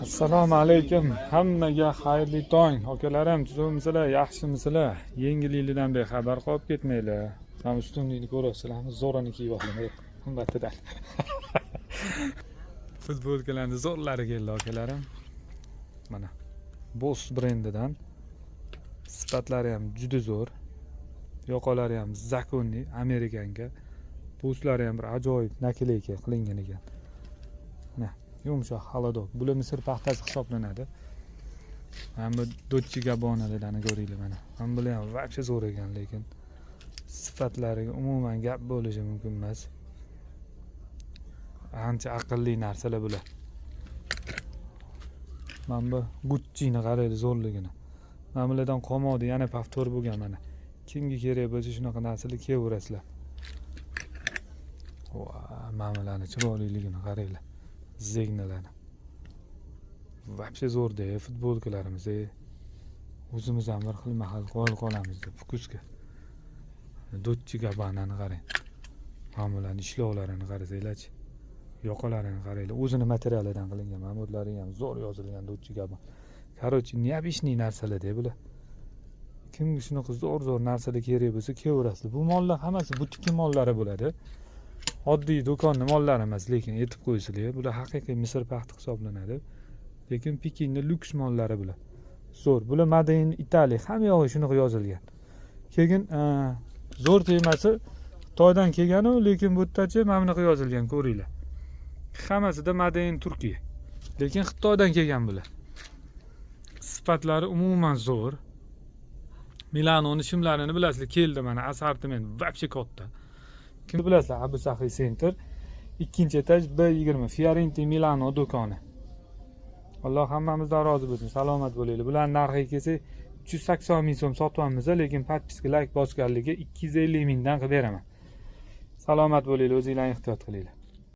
Assalomu alaykum, hammaga xayrli tong, akalarim. Tuzukmisizlar, yaxshimisizlar? Yangiliklardan bexabar qolib ketmanglar. Mana ustimlikni ko'ryapsizlarmi? Zo'rini kiyib oldim, qimmatidan. Futbolkalarni zo'rlari keldi, akalarim. Mana, Boss brendidan, sifatlari ham juda zo'r, yoqalari ham законный, американка. Buslari ham bir ajoyib наклейка qilingan ekan. Mana, yumshoq холодок. Bular misr paxtasi hisoblanadi. Mana bu Dolce Gabbanalarni ko'ringlar, mana. Mana bular ham вообще zo'r ekan, lekin sifatlariga umuman gap bo'lishi mumkin emas. Ancha aqlli narsalar bular. Mana bu Guccini qaranglar zo'rligini. Mana bulardan qolmadi, yana повтор bo'lgan, mana. Kimga kerak bo'lsa, shunaqa narsalar kiyaverasizlar. Mana bularni chiroyliligini qaranglar. Zegnalarni. Вообще zo'rda futbolkalarimiz. O'zimiz ham bir xil mahal qoyil qolamiz вкус ga. Dolce Gabbanani qarang. Mana bularni ishlovlarini qarasanglarchi. Yoqalarini qaranglar. O'zini materialidan qilingan. Mana bularga ham zo'r yozilgan Dolce Gabbana. Короче, необычный narsalar-da bular. Kimga shunaqa zo'r zo'r narsalar kerak bo'lsa, kelaverasizlar. Bu mollar hammasi butik mollari bo'ladi. Oddiy do'konni mollari emas, lekin aytib qo'ysizlar, bular haqiqiy misr paxti hisoblanadi. Lekin Pekinni lyuks mollari bular. Zo'r. Bular Made in Italy, hamma yog'i shunaqa yozilgan. Keyin zo'r temasi Xitoydan kelganu, lekin bu yerdachi mana bunaqa yozilgan, ko'ringlar. Hammasida Made in Turkiya. Lekin Xitoydan kelgan bular. Sifatlari umuman zo'r. Milanoni shimlarini bilasizlar, keldi mana, assortiment вообще katta. Kim bilasizlar, Abu Saxiy Center, ikkinchi etaj, B20, Fiorenti Milano do'koni. Alloh hammamizdan rozi bo'lsin, salomat bo'linglar. Bularni narxiga kelsak, 380 ming so'm sotyapmiz, lekin подписка, layk bosganligiga 250 mingdan qilib beraman. Salomat bo'linglar, o'zinglarni ehtiyot qilinglar.